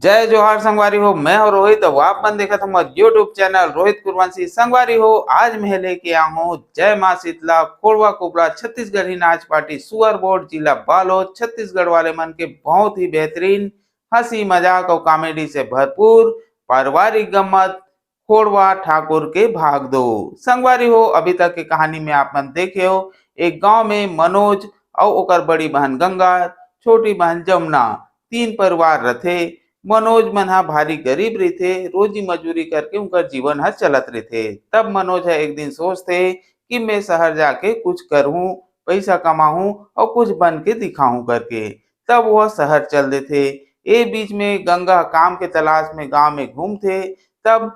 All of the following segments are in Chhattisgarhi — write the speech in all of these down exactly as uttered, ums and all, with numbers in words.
जय जोहार संगवारी हो, मैं हूं रोहित। अब आप मन देखत हो मोर YouTube चैनल रोहित कुरवंशी। संगवारी हो, आज मैं लेके आया हूं जय मां शीतला खोड़वा कुबड़ा छत्तीसगढ़ी नाच पार्टी सुअर बोर्ड जिला बालोद छत्तीसगढ़ वाले मन के बहुत ही बेहतरीन हंसी मजाक और कॉमेडी से भरपूर पारिवारिक गम्मत खोड़वा ठाकुर के भाग दो। संगवारी हो, अभी तक के कहानी में आप मन देखे हो, एक गांव में मनोज अउ ओकर बड़ी बहन गंगा, छोटी बहन जमुना, तीन परिवार रथे। मनोज मन ह भारी गरीब रहिथे, रोजी मजूरी करके उनकर जीवन ह चलत रहिथे। तब मनोज ह एक दिन सोचथे कि मैं शहर जाके कुछ करहूं, पैसा कमाहूं अउ कुछ बन के दिखाहूं करके। तब वह शहर चल देथे। ए बीच में गंगा काम के तलाश में गांव में घूमथे। तब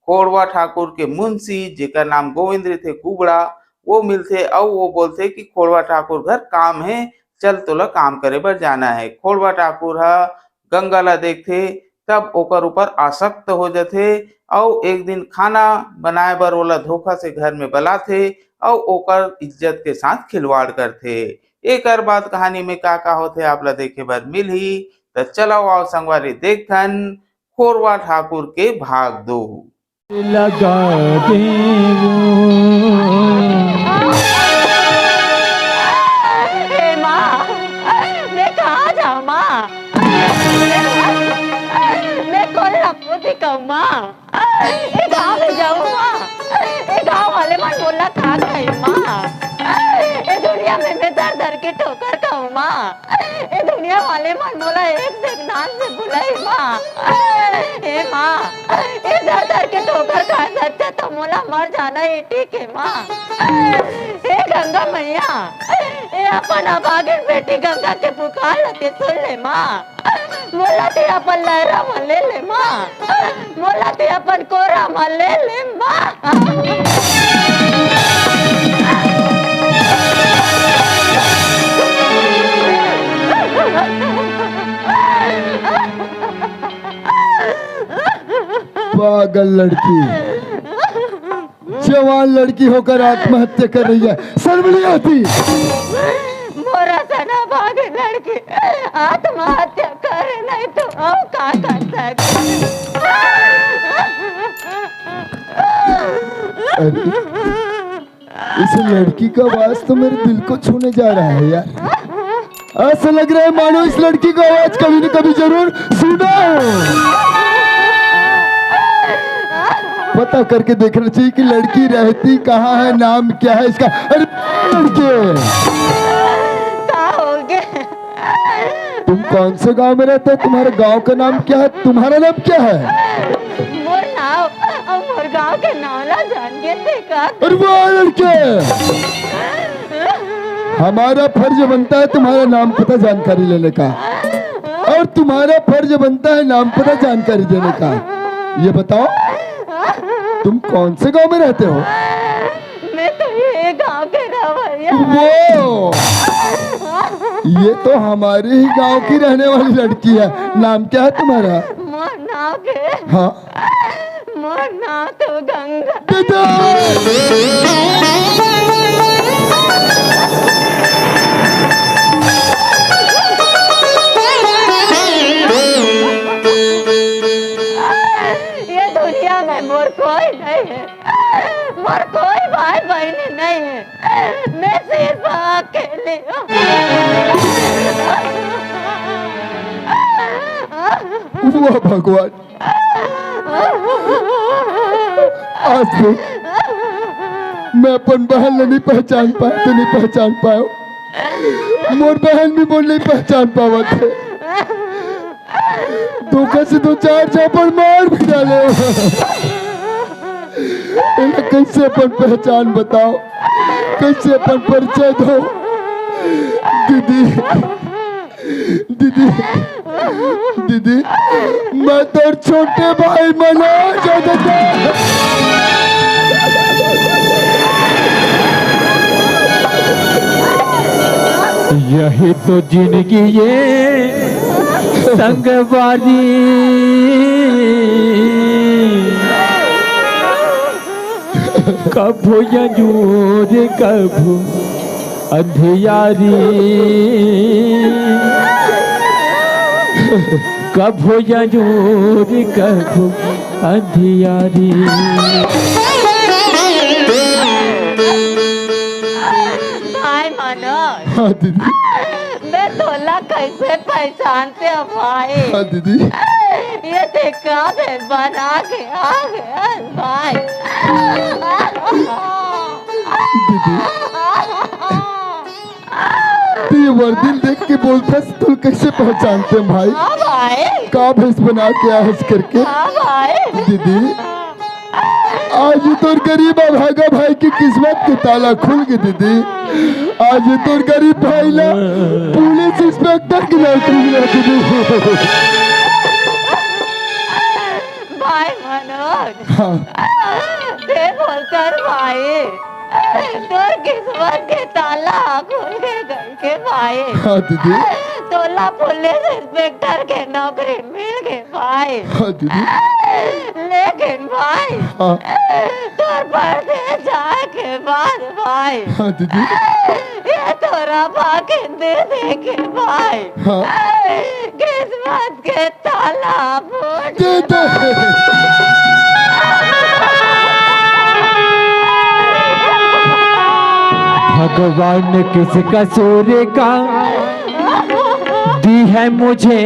खोड़वा ठाकुर के मुंशी, जेकर नाम गोविंद रहिथे कुबड़ा, वो मिलथे अउ वो बोलथे कि खोड़वा ठाकुर घर काम हे, चल तोला काम करे बर जाना हे। खोड़वा ठाकुर ह गंगा ला देखथे, तब ओकर ऊपर आसक्त हो जथे अउ एक दिन खाना बनाए बर ओला धोखा से घर में बलाथे अउ ओकर इज्जत के साथ खिलवाड़ करथे। एकर बाद कहानी में का का होथे, आप ला देखे बर मिलही। त चलव आओ संगवारी, देखथन खोड़वा ठाकुर के भाग दो। लगा देवो। ए माँ, मैं कहाँ जाऊँ माँ? मैं कोन ला मुँह दिखाऊँ माँ? ए गाँव में जाऊँ माँ? ए गाँव वाले मन मोला का कही माँ? ए दुनिया में मैं दर दर के ठोकर खाऊँ माँ। ए दुनिया वाले मन मोला एक से एक नाम से बुलाई माँ। ए माँ, ए दर दर के ठोकर खाए से अच्छा तो मोला मर जाना ही ठीक है माँ। ए गंगा मैया, ए अपन अभागिन बेटी गंगा के पुकार ला के सुन ले माँ। मोला ते अपन लहरा म ले ले माँ, मोला ते अपन कोरा म ले ले माँ। पागल लड़की, जवान लड़की होकर आत्महत्या कर रही है, शर्म नहीं आती? मोर असन अभागिन लड़की आत्महत्या करे नहीं तो अउ का कर सकथे? अरे, इस लड़की का आवाज तो मेरे दिल को छूने जा रहा है यार। ऐसा लग रहा है मानो इस लड़की का आवाज कभी न कभी जरूर सुना हो। पता करके देखना चाहिए कि लड़की रहती कहाँ है, नाम क्या है इसका। अरे लड़के, का हो गया? तुम कौन से गांव में रहते हो? तुम्हारे गांव का नाम क्या है? तुम्हारा नाम क्या है? मोर नाम, मोर गांव के नाम ला जान के देखा। अरे वाह लड़के, हमारा फर्ज बनता है तुम्हारा नाम पता जानकारी लेने का, और तुम्हारा फर्ज बनता है नाम पता जानकारी देने का। ये बताओ, तुम कौन से गांव में रहते हो? मैं तो ये गांव के रहवैया। वो, ये तो हमारे ही गांव की रहने वाली लड़की है। नाम क्या है तुम्हारा? मोर नाम के, हाँ। मोर नाम तो गंगा। बेटा! ये दुनिया में मोर कोई नहीं है, मोर कोई भाई बहन नहीं है, मैं सिर्फ अकेली हूँ। वाह भगवान, आज भी मैं अपन बहन ला नहीं पहचान पाए, तो नहीं पहचान पायो। मोर बहन भी मोर नहीं पहचान पावत हे। धोखा से दो चार झापड़ मार भी डाले। एला कैसे अपन पहचान बताओ, कैसे अपन परिचय दो? दीदी, दीदी, दीदी, मैं तोर छोटे भाई मनोज हूँ दीदी। यही तो जिंदगी ये, संगवारी। कभू अंजोर कभू अंधियारी, कभू अंजोर कभू अंधियारी। भाई मनोज, हाँ दीदी। मैं तोला कैसे पहचानते हो भाई? हाँ दीदी। ये देखा दे बना के आ गया भाई। दीदी, तू ये वर्दी देख के बोलथस, तोला कैसे पहचानते हैं भाई? हाँ भाई। का भेष बना के आए हस करके? हाँ भाई। दीदी, आज ये तोर गरीब अभागा भाई की किस्मत के ताला खुल गे दीदी। आज ये तोर गरीब भाई ला पुलिस इंस्पेक्टर की नौकरी मिला दीदी। भाई मनोज। हाँ। ते बोलकर भाई, तोर किस्मत के ताला खुल गे कहिके भाई। हाँ दीदी। तोला पुलिस इंस्पेक्टर के नौकरी मिल गे भाई। हाँ दीदी। लेकिन भाई, हाँ। तोर परदेस जाए के बाद भाई, हाँ दीदी। ये तोरा बाकी दे दे के भाई, हाँ। किस्मत के ताला फूट दे दे। भगवान किस कसूर का दी है मुझे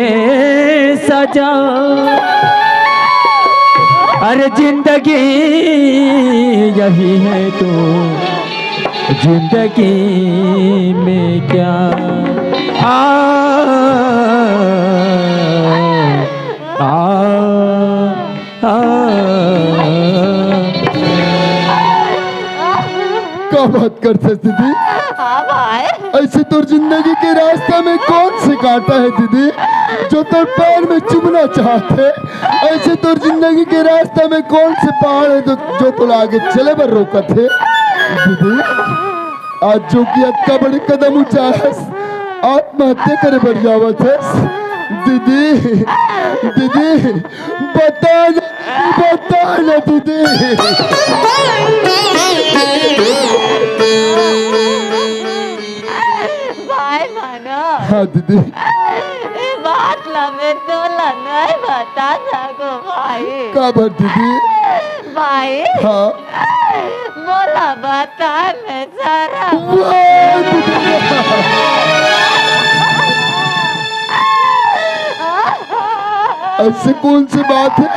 सजा। अरे जिंदगी यही है तो जिंदगी में क्या? आ, आ, आ। का बात करथस दीदी? हाँ भाई। ऐसे तोर जिंदगी के रास्ता में कौन से कांटा है दीदी, जो तोर पैर में चुभना चाहत हे? ऐसे तोर जिंदगी के रास्ता में कौन से पहाड़ है जो, जो तोला आगे चले बर रोकत हे? दीदी, आज जो कि अतका बड़े कदम उठाए हस, आत्महत्या करे बर जावत हस। दीदी, दीदी, बता ना, बता ना दीदी। भाई मनोज। हाँ दीदी। ये बात ला मैं तोला नहीं बता सको भाई। काबर दीदी? भाई। हाँ। मोला बता मैं सारा। वाह दीदी। ऐसे कौन सी बात है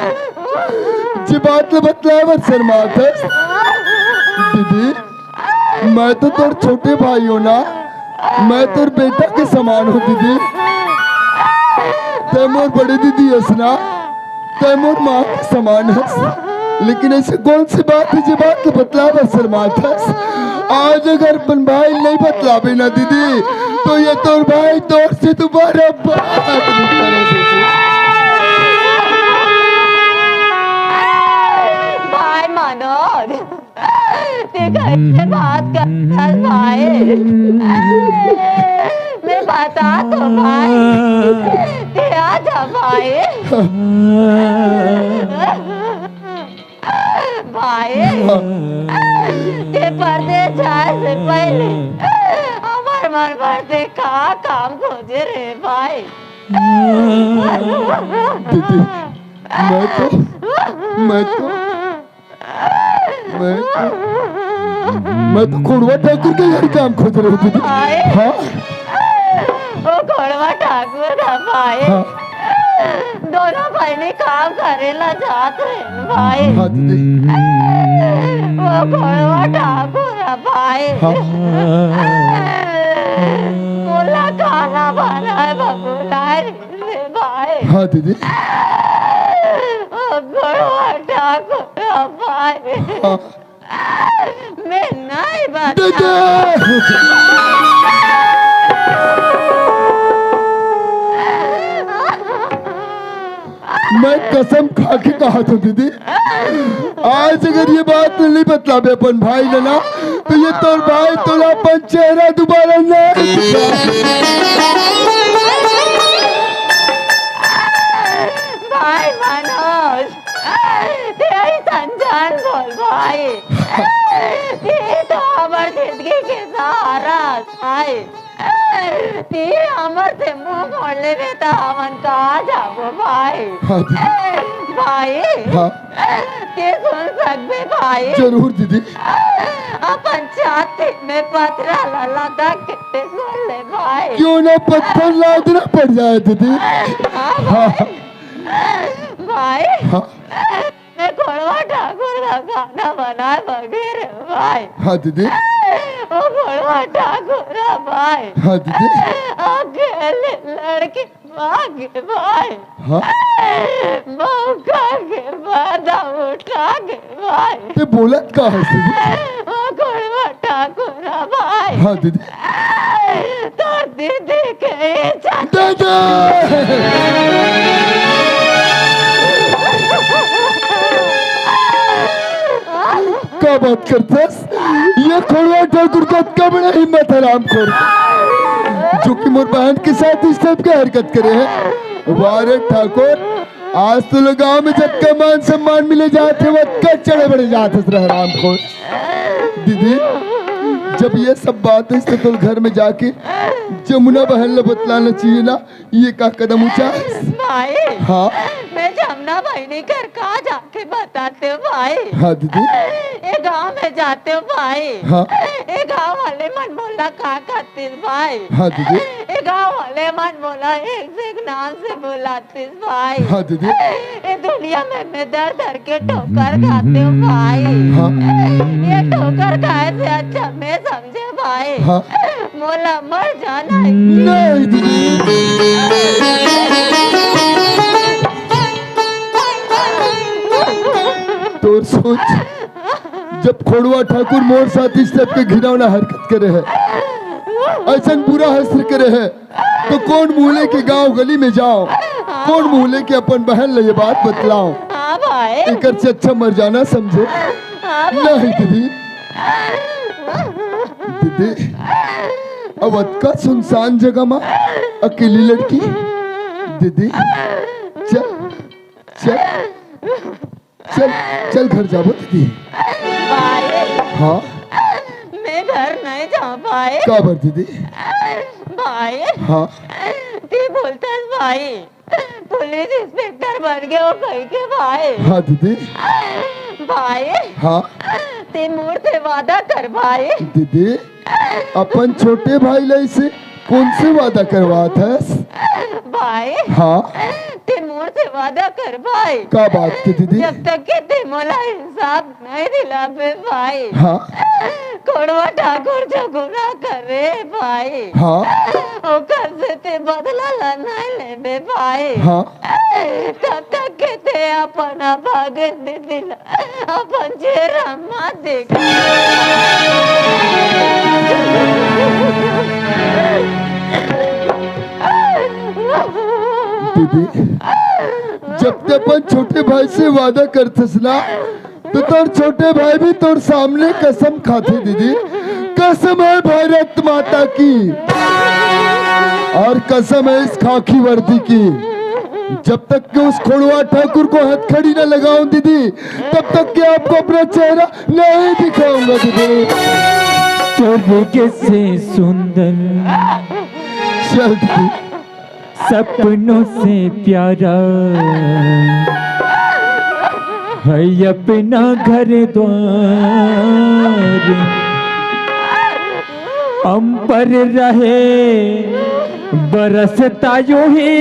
जे बात ला बतलाए बर शर्मात हस? दीदी, मैं तो तोर छोटे भाई हों ना, मैं तोर बेटा के समान हों दीदी। तैं मोर बड़े दीदी हस ना, तैं मोर माँ के समान हस। लेकिन ऐसे कौन सी बात है जे बात ला बतलाए बर शर्मात हस? आज अगर अपन भाई नहीं बतलाबे ना दीदी, तो ये तोर भाई तोर से दोबारा बात नहीं करे दीदी। भाई मनोज, ते कैसे बात करथस भाई? मैं बता तो भाई, ते आ जा भाई। भाई, ते परदेस जाए से पहले हमर मन बर ते का काम खोजे रे भाई? दीदी, मैं तो, मैं तो मैं, मैं तो खोड़वा ठाकुर के घर काम खोज रहे हूँ दीदी। आए? हाँ? ओ खोड़वा ठाकुर का भाई। हाँ। दोनों बहिनी काम करे ला जात रहे भाई। हाँ दीदी। ओ खोड़वा ठाकुर का भाई। हाँ। मोला खाना बनाए बर बुलाए रहे भाई। हाँ दीदी। ओ खोड़वा ठाकुर का भाई। हाँ। मैं नहीं बता। दीदी! मैं कसम खा के कहा था दीदी, आज अगर ये बात नहीं बतलाबे अपन भाई ला ना, तो ये तोर भाई तोला अपन चेहरा दोबारा नहीं दिखा। भाई मनोज, ते अइसन झन बोल भाई। ते तो हमर जिंदगी के सहारा भाई। ते हमर से मुंह मोड़ लेबे त हमन कहाँ जाबो भाई? हाँ दीदी। भाई। हाँ। ते सुन सकबे भाई? जरूर दीदी। अपन छाती में पथरा ला लटक के ते सुन ले भाई। क्यों ना पत्थर लादना पड़ जाए दीदी। हाँ हाँ। भाई। भाई। हाँ। मैं खोड़वा ठाकुर का खाना बनाए बगैर है भाई। हाँ दीदी। वो खोड़वा ठाकुर है भाई। हाँ दीदी। अकेले लड़के भागे भाई। हाँ। मौका के फायदा उठा के भाई। ते बोलत का है दीदी? वो खोड़वा ठाकुर है भाई। हाँ दीदी। तोर दीदी के इज्जत। दादा! का बात करथस? ये खोड़वा ठाकुर का कबड़ा हिम्मत है, हरामखोर, जो कि मोर बहन के साथ इस टाइप के हरकत करे है। वाह रे ठाकुर, आज तो लोग गांव में जतका मान सम्मान मिले जात हे, वतका चढ़े बढ़े जात हस रे हरामखोर। दीदी, जब ये सब बात है तो तोर घर में जाके जमुना बहन ला बतलाना चाहिए ना, ये का कदम उठा? भाई, हाँ? मैं जमुना बहिनी घर का जाके बताते हो भाई? हाँ दीदी। ये गांव में जाते हो भाई? हाँ। ये गांव वाले मन मोला का कहते हैं भाई? हाँ दीदी। ये गांव वाले मन मोला एक से एक नाम से बुलाते हैं भाई। हाँ दीदी। ये दुनिया में मैं दर दर के ठोकर खाते हो भाई। हाँ। ये ठोकर खाए से अच्छा मैं समझे भाई। हाँ। मोला मर जाना है। नहीं दीदी। तोर सोच, जब खोड़वा ठाकुर मोर साथ इस टाइप के घिनौना हरकत करे है, अइसन बुरा हश्र करे है, तो कोन मुँह ले के गांव गली में जाओ, कोन मुँह ले के अपन बहन ला ये बात बतलाओ? हाँ भाई। एकर से अच्छा मर जाना समझे। हाँ भाई। नहीं दीदी, दीदी, अब अतका सुनसान जगह में अकेली लड़की, दीदी, चल, चल, चल, चल घर जाबो दीदी। भाई। हाँ? मैं घर नहीं जाऊँ भाई। काबर दीदी? भाई। हाँ? ते बोलता है भाई, पुलिस इंस्पेक्टर बन गए हो कहीं के भाई। हाँ दीदी। भाई। हाँ? ते मोर से वादा कर भाई। दीदी, अपन छोटे भाई ला इसे कौन से वादा करवात हस? भाई। हाँ। ते मोर से वादा कर भाई। का बात के दीदी? जब तक के ते मोला इंसाफ नहीं दिलाबे भाई। हाँ। खोड़वा ठाकुर जो गुनाह करे भाई। हाँ। ओकर से ते बदला ला नहीं लेबे भाई। हाँ। तब तक के ते अपन भागन दीदी ला अपन चेहरा मत देख। दीदी, जब ते अपन छोटे भाई से वादा करथस ना, तो तोर छोटे भाई भी तोर सामने कसम खाथे दीदी। कसम है भारत माता की, और कसम है इस खाकी वर्दी की। जब तक कि उस खोड़वा ठाकुर को हथकड़ी न लगाऊं दीदी, तब तक कि आपको अपना चेहरा नहीं दिखाऊंगा दीदी। स्वर्ग से सुंदर, चल दीदी। सपनों से प्यारा है अपना घर द्वार। हम पर रहे बरसता यूं ही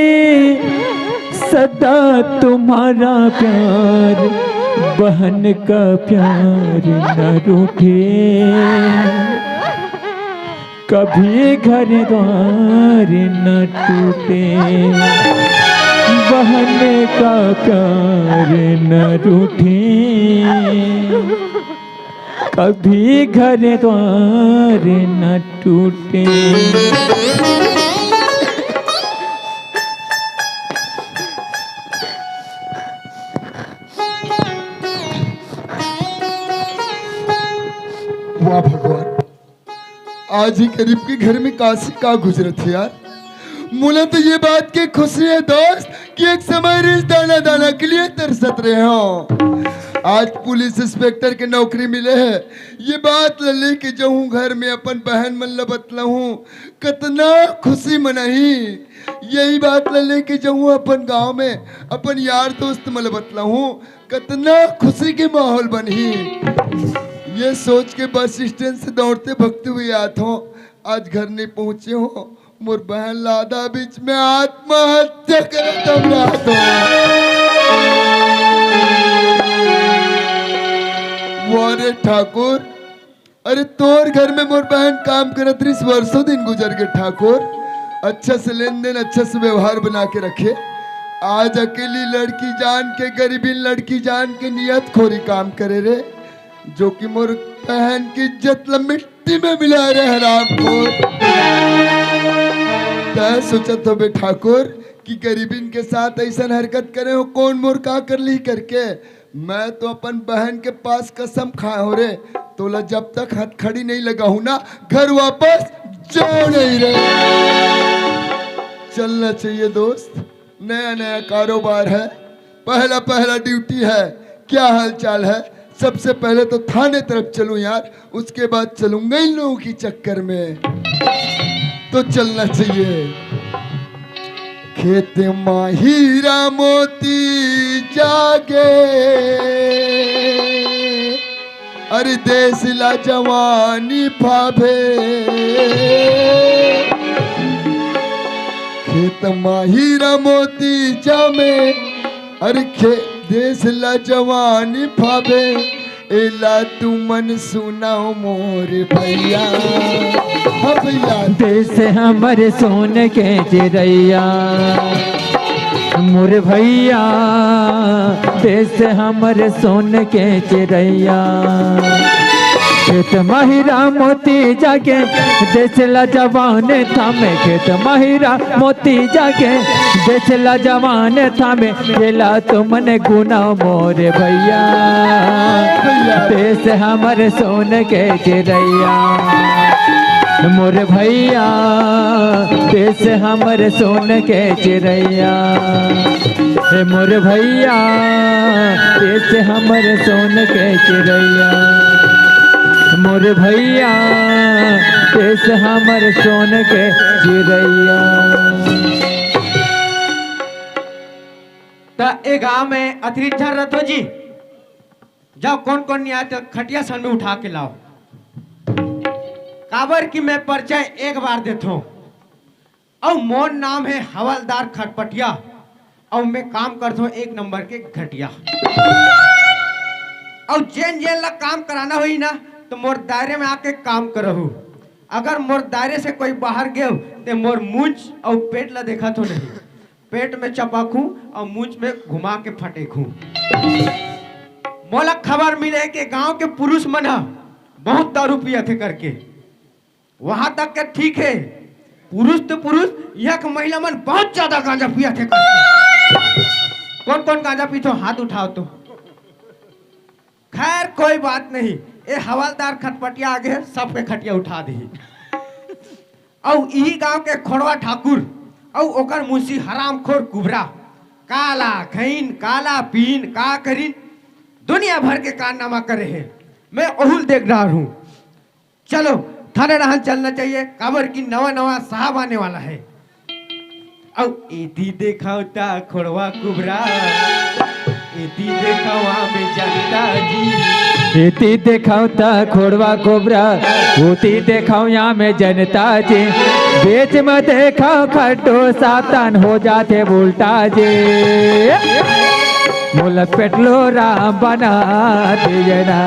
सदा तुम्हारा प्यार, बहन का प्यार न रूठे, कभी घर द्वार न टूटे, बहन का प्यार न रूठे, कभी घर द्वार न टूटे। वाह भगवान, आज ही गरीब के घर में काशी का गुजरत है यार। मोला तो ये बात के खुशी है दोस्त कि एक समय रिश्ता दाना दाना के लिए तरसत रहे हो। आज पुलिस इंस्पेक्टर के नौकरी मिले है, ये बात ल लेके जहूँ घर में अपन बहन मन ल बतलाहूँ, कतना खुशी मनाही। यही बात ल लेके जहूँ अपन गांव में अपन यार दोस्त मन ल बतलाहूँ, कतना खुशी के माहौल बनही। ये सोच के बस स्टैंड से दौड़ते भगते हुए आत हो, आज घर नहीं पहुँचे हो। मोर बहन ल आधा बीच में आत्महत्या करत हम रात हो। वाह रे ठाकुर, अरे तोर घर में मोर बहन काम करत रहिस, वर्षों दिन गुजर गे ठाकुर। अच्छा से लेन देन, अच्छा से व्यवहार बना के रखे। आज अकेली लड़की जान के, गरीबीन लड़की जान के नियत खोरी काम करे रे, जो कि मोर बहन की इज्जत ल मिट्टी में मिला रे हरामखोर। तय सोचत होबे ठाकुर कि गरीबिन के साथ ऐसन हरकत करे हो, कौन मोर का कर ली करके। मैं तो अपन बहन के पास कसम खाए हो रे, तोला जब तक हथखड़ी नहीं लगाहूं ना, घर वापस जाओ नहीं रे। चलना चाहिए दोस्त, नया नया कारोबार है, पहला पहला ड्यूटी है। क्या हाल चाल है? सबसे पहले तो थाने तरफ चलूं यार, उसके बाद चलूंगा इन लोगों के चक्कर में। तो चलना चाहिए। खेत मा हीरा मोती जागे, अरे देश ला जवानी भावे। खेत मा हीरा मोती जामे, अरे खे-, देश ला जवानी भावे। एला तुमन सुनाओ मोर भैया, हाँ भैया। देश हमर सोन के चिरैया, मोर भैया, देश हमर सोन के चिरैया। खेत मा हीरा मोती जागे, देश ला जवान थामे। खेत मा हीरा मोती जागे, देश ला जवान थामे। एला तुमन गुना मोर भैया, देश हमर सोन के चिरैया। मोर भैया, देश हमर सोन के चिरैया। हे मोर भैया, देश हमर सोन के चिरैया। मोर भैया, देश हमर सोन के चिरैया। त ए गांव में अतिरिक्त झन रथो जी, जाओ कोन कोन नहीं आए त खटिया सन में उठा के लाओ। काबर कि मैं परिचय एक बार देथों। अउ मोर नाम हे हवलदार खटपटिया, अउ मैं काम करथों एक नंबर के घटिया। अउ जेन जेन ला काम कराना होही ना, तो मोर दायरे में आके काम करहू। अगर मोर दायरे से कोई बाहर गेव, ते मोर मूंछ अउ पेट ला देखत हो नहीं, पेट में चपाखू अउ मूंछ में घुमा के फटेखू। मोला खबर मिले के गांव के पुरुष मन ह बहुत दारू पियत हे करके। वहां तक के ठीक है, पुरुष तो पुरुष, यहाँ के महिला मन बहुत ज्यादा गांजा पिया थे करके। कौन कौन गांजा पीथो, हाथ उठाओ तो। खैर, कोई बात नहीं, ए हवलदार खटपटिया आगे सबके खटिया उठा दी। अउ इही गांव के खोड़वा ठाकुर अउ ओकर मुंशी हरामखोर कुबरा, काला खइन, काला पीन, का करिन, दुनिया भर के कारनामा करे हे। मैं ओहुल देख रहा हूँ। चलो, थाने रहन चलना चाहिए, काबर की नवा नवा साहब आने वाला है। अउ एती देखाव ता खोड़वा कुबरा, एती देखाव आमे जनता जी। एती देखाव ता खोड़वा कुबरा, ओती देखाव आमे जनता जी। बीच में देखाव खड्डो, सावधान हो जाथे उल्टा जी। मोला पेटलो राम बना दिए ना,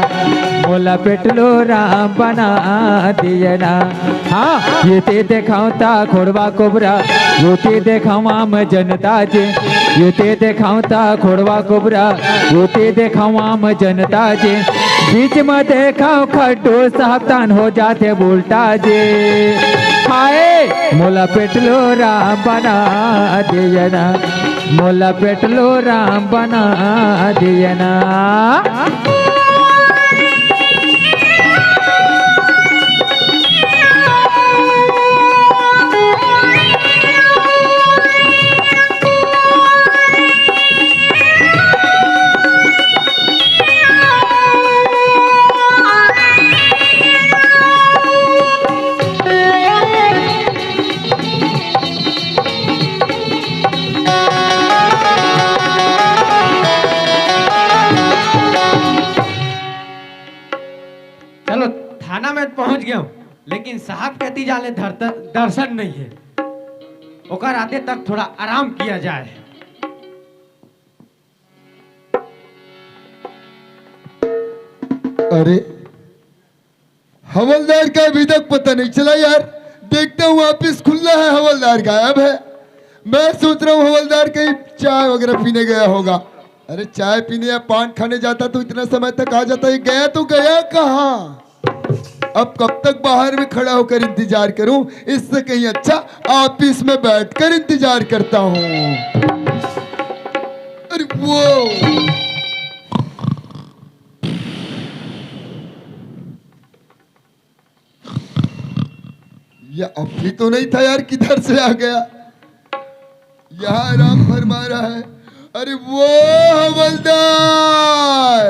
मोला पेटलो राम बना दिए ना। हाँ, एती देखाव ता खोड़वा कुबरा, ओती देखाव आम जनता जी। एती देखाव ता खोड़वा कुबरा, ओती देखाव आम जनता जी। बीच में देखाव खड्डो, सावधान हो जाथे उल्टा जी। हाय, मोला पेटलो राम बना दिए ना, मोला पेटलो राम बना दिए ना। गयो, लेकिन साहब के तीजा ले धरत-, दर्शन नहीं है। ओकर आते तक थोड़ा आराम किया जाए। अरे, हवलदार का अभी तक पता नहीं चला यार। देखता हूँ, ऑफिस खुला है, हवलदार गायब है। मैं सोच रहा हूँ, हवलदार कहीं चाय वगैरह पीने गया होगा। अरे, चाय पीने या पान खाने जाता तो इतना समय तक आ जाता। ये गया तो गया कहाँ? अब कब तक बाहर में खड़ा होकर इंतजार करूं? इससे कहीं अच्छा ऑफिस में बैठकर इंतजार करता हूं। अरे वो, ये अभी तो नहीं था यार, किधर से आ गया? यहाँ आराम फरमा रहा है। अरे वो हवलदार,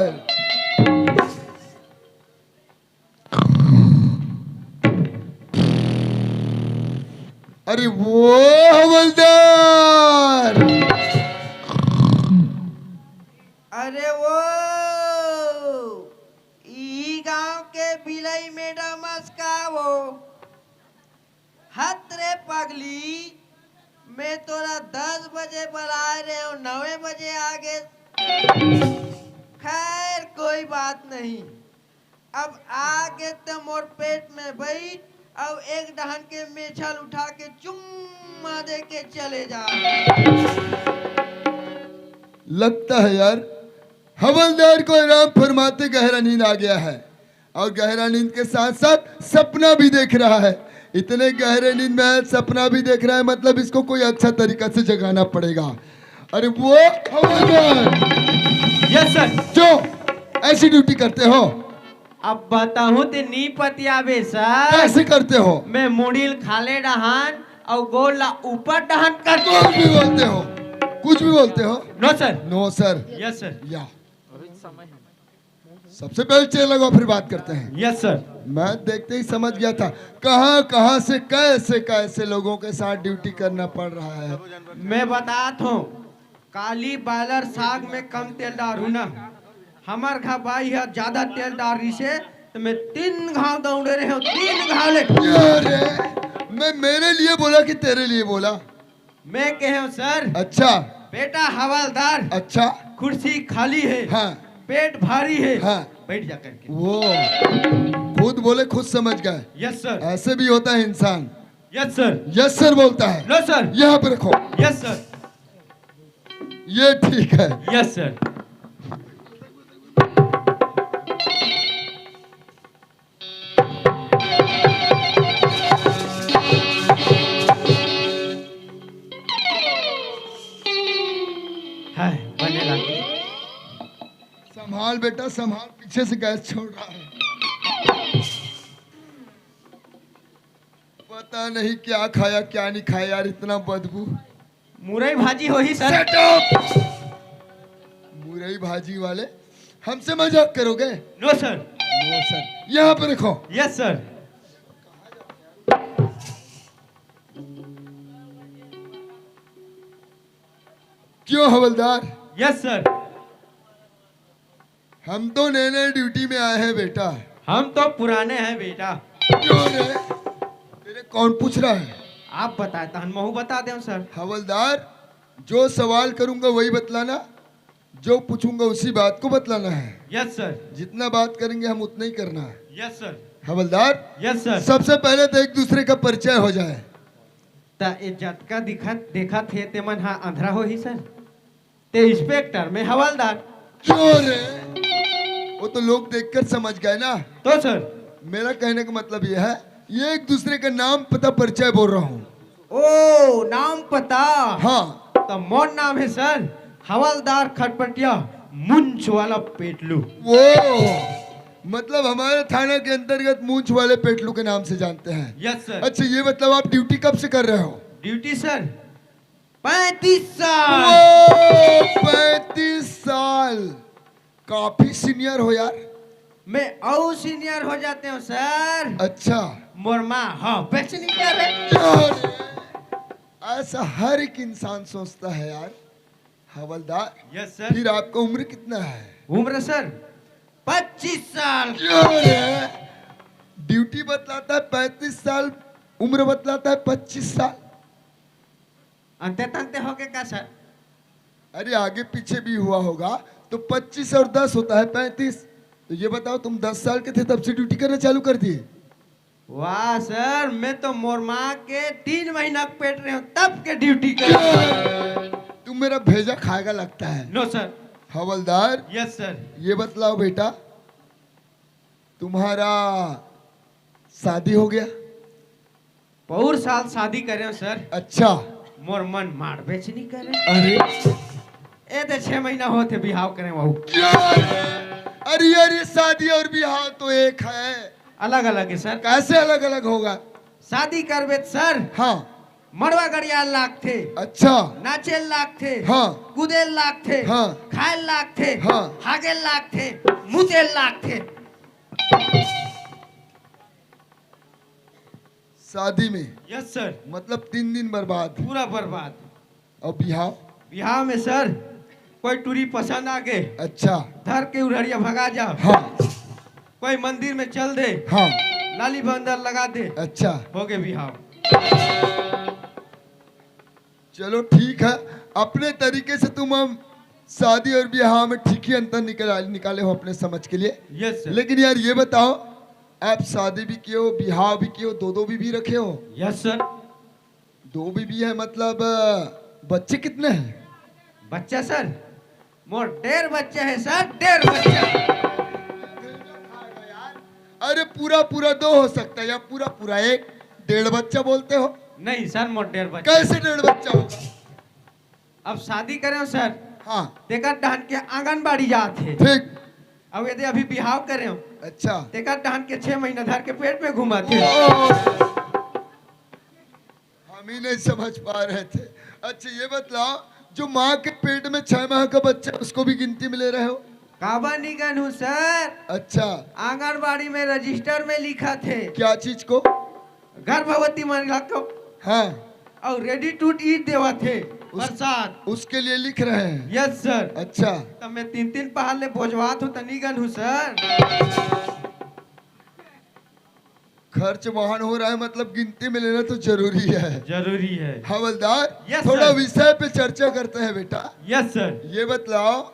अरे वो हवलदार। अरे वो, ई गांव के बिलई मैडम अस का वो? हत रे पगली, मैं तोला दस बजे बलाए रहे हूँ, नवे बजे आ गे। खैर, कोई बात नहीं, अब आ गे त मोर पेट में बइठ, अउ एक डहन के मेछल उठा के चुम्मा दे के चले जा। लगता है यार, हवलदार को आराम फरमाते गहरा नींद आ गया है और गहरा नींद के साथ साथ सपना भी देख रहा है। इतने गहरे नींद में सपना भी देख रहा है, मतलब इसको कोई अच्छा तरीका से जगाना पड़ेगा। अरे वो हवलदार, यस सर। जो ऐसी ड्यूटी करते हो? अब बताहूं ते नी पतियाबे सर। कैसे करते हो? मैं मुड़ील खाले डहान और गोल ला ऊपर डहान कर कुछ भी बोलते हो, कुछ भी बोलते हो। नो सर। नो सर। Yes sir. या सबसे पहले चेयर लगाओ, फिर बात करते हैं। Yes sir. मैं देखते ही समझ गया था कहाँ कहाँ से कैसे कैसे लोगों के साथ ड्यूटी करना पड़ रहा है। मैं बतात हूँ, काली बॉयलर साग में कम तेल डारू ना। हमर घर बाई ह ज्यादा तेल डार रिसे, त मैं तीन घाव दौड़े रहे हूँ, तीन घाव ले। अरे, मैं मेरे लिए बोला कि तेरे लिए बोला? मैं कहे हूँ सर। अच्छा। बेटा हवलदार। अच्छा। कुर्सी खाली है। हाँ। पेट भारी है। हाँ। बैठ जा करके। वो खुद बोले, खुद समझ गए। Yes sir. ऐसे भी होता है इंसान। Yes sir. यस सर बोलता है। लो सर। यहाँ पे रखो। Yes sir. ये ठीक है। Yes sir. हाय, बने लागे। संभाल बेटा, संभाल, पीछे से गैस छोड़ रहा है। पता नहीं क्या खाया, क्या नहीं खाया यार, इतना बदबू। मुरई भाजी होही सर। Shut up! मुरई भाजी वाले हमसे मजाक करोगे? नो सर। नो सर। यहाँ पे रखो। Yes sir. क्यों हवलदार? Yes sir. हम तो नए नए ड्यूटी में आए हैं बेटा। हम तो पुराने हैं बेटा। क्यों रे? तेरे कौन पूछ रहा है? आप बताए तहन महू बता दें सर। हवलदार, जो सवाल करूंगा वही बतलाना, जो पूछूंगा उसी बात को बतलाना है। Yes sir. जितना बात करेंगे हम उतना ही करना है। Yes sir. हवलदार, यस सर। सबसे पहले तो एक दूसरे का परिचय हो जाए। त ए जतका दिखत देखत हे तेमन हा अंधरा होही सर। ते इंस्पेक्टर, मैं हवलदार। क्यों रे? वो तो लोग देखकर समझ गए ना। तो सर? मेरा कहने का मतलब ये है, ये एक दूसरे का नाम पता परिचय बोल रहा हूँ। ओ, नाम पता? हाँ। तो मोर नाम है सर हवलदार खटपटिया, मूंछ वाला पेटलू। वो मतलब हमारे थाना के अंतर्गत मूंछ वाले पेटलू के नाम से जानते हैं। Yes sir. अच्छा, ये मतलब आप ड्यूटी कब से कर रहे हो? ड्यूटी सर, पैंतीस साल। वो, पैंतीस साल, काफी सीनियर हो यार। मैं और सीनियर हो जाते हूँ सर। अच्छा। मोर माँ हाँ, बे सीनियर है। यार, ऐसा हर एक इंसान सोचता है यार। हवलदार, यस सर। फिर आपका उम्र कितना है? उम्र सर, पच्चीस साल। यार, ड्यूटी बतलाता है पैंतीस साल, उम्र बतलाता है पच्चीस साल। अंते तंते हो गए का सर? अरे, आगे पीछे भी हुआ होगा। तो पच्चीस और दस होता है पैंतीस। तो ये बताओ, तुम दस साल के थे तब से ड्यूटी करना चालू कर दिए? वाह सर, मैं तो मोर माँ के तीन महीना के पेट रहे हूँ तब के ड्यूटी कर। तुम मेरा भेजा खाएगा लगता है। नो सर। हवलदार, यस सर। ये बतलाओ बेटा, तुम्हारा शादी हो गया? पौर साल शादी करे हो सर। अच्छा। मोर मन मारबेच नहीं करे। अरे, ए तो छह महीना होते बिहाव करे बाबू। क्या? अरे यार, ये शादी और बिहाव तो एक है। अलग अलग है सर। कैसे अलग अलग होगा? शादी करबे त सर, हाँ। मड़वा गड़िया लागथे। अच्छा। नाचेल लागथे। हाँ। कूदेल लागथे। हाँ। खाएल लागथे। हाँ। हागेल लागथे। मुतेल लागथे। शादी में? Yes sir. मतलब तीन दिन बर्बाद? पूरा बर्बाद। और बिहाव? बिहाव में सर, कोई टूरी पसंद आ गए, अच्छा। धर के उड़हरिया भगा जा। हाँ। कोई मंदिर में चल दे, हाँ। लाली बंदर लगा दे, अच्छा। हो गए बिहाव। चलो ठीक है, अपने तरीके से तुम हम शादी और बिहाव में ठीक ही अंतर निकाल निकाले हो अपने समझ के लिए। Yes sir. लेकिन यार, ये बताओ, आप शादी भी किए हो, बिहाव भी किए हो, दो दो बीबी रखे हो? Yes sir. दो बीबी है, मतलब, अ, बच्चे कितने हैं? बच्चा सर, मोर डेढ़ बच्चा है सर, डेढ़ बच्चा। अरे, पूरा पूरा दो हो सकता है या पूरा पूरा एक? डेढ़ बच्चा बोलते हो? नहीं सर, मोर डेढ़ बच्चा। कैसे डेढ़ बच्चा होगा? अब शादी करे हो सर, हाँ। तेकर डहन के आंगनबाड़ी जात हे। ठीक। अब यदि अभी बिहाव करे हो, अच्छा। तेकर डहन के छह महीना धर के पेट में घूमत हे। ओ। हम ही नहीं समझ पा रहे थे। अच्छा, ये बतलाओ, जो माँ के पेट में छह माह का बच्चा, उसको भी गिनती में ले रहे हो? काबर नहीं गन हूँ सर। अच्छा। आंगनबाड़ी में रजिस्टर में लिखा थे। क्या चीज को? गर्भवती महिला को। हाँ। और ready to eat देवा थे उस, प्रसाद। उसके लिए लिख रहे हैं? Yes sir. अच्छा। तो मैं तीन तीन पहाड़ ले बोझवात हूँ, तो नहीं गन हूँ सर। खर्च वहन हो रहा है, मतलब गिनती में लेना तो जरूरी है। जरूरी है। हवलदार, यस थोड़ा सर। विषय पे चर्चा करते हैं बेटा। Yes sir. ये बतलाओ,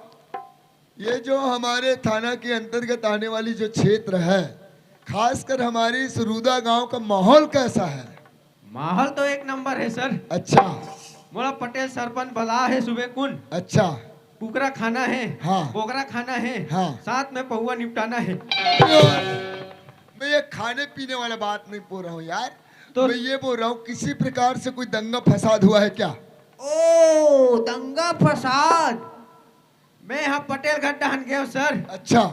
ये जो हमारे थाना के अंतर्गत आने वाली जो क्षेत्र है, खासकर हमारे इस रूदा गांव का माहौल कैसा है? माहौल तो एक नंबर है सर। अच्छा। मोला पटेल सरपंच बला है सुबह कुन। अच्छा। कुकरा खाना है, हाँ। बोकरा खाना है, हाँ। साथ में पौवा निपटाना है। मैं ये खाने पीने वाला बात नहीं बोल रहा हूँ यार, तो मैं ये बोल रहा हूँ, किसी प्रकार से कोई दंगा फसाद हुआ है क्या? ओ, दंगा फसाद। मैं यहाँ पटेल घर डहन गए सर। अच्छा।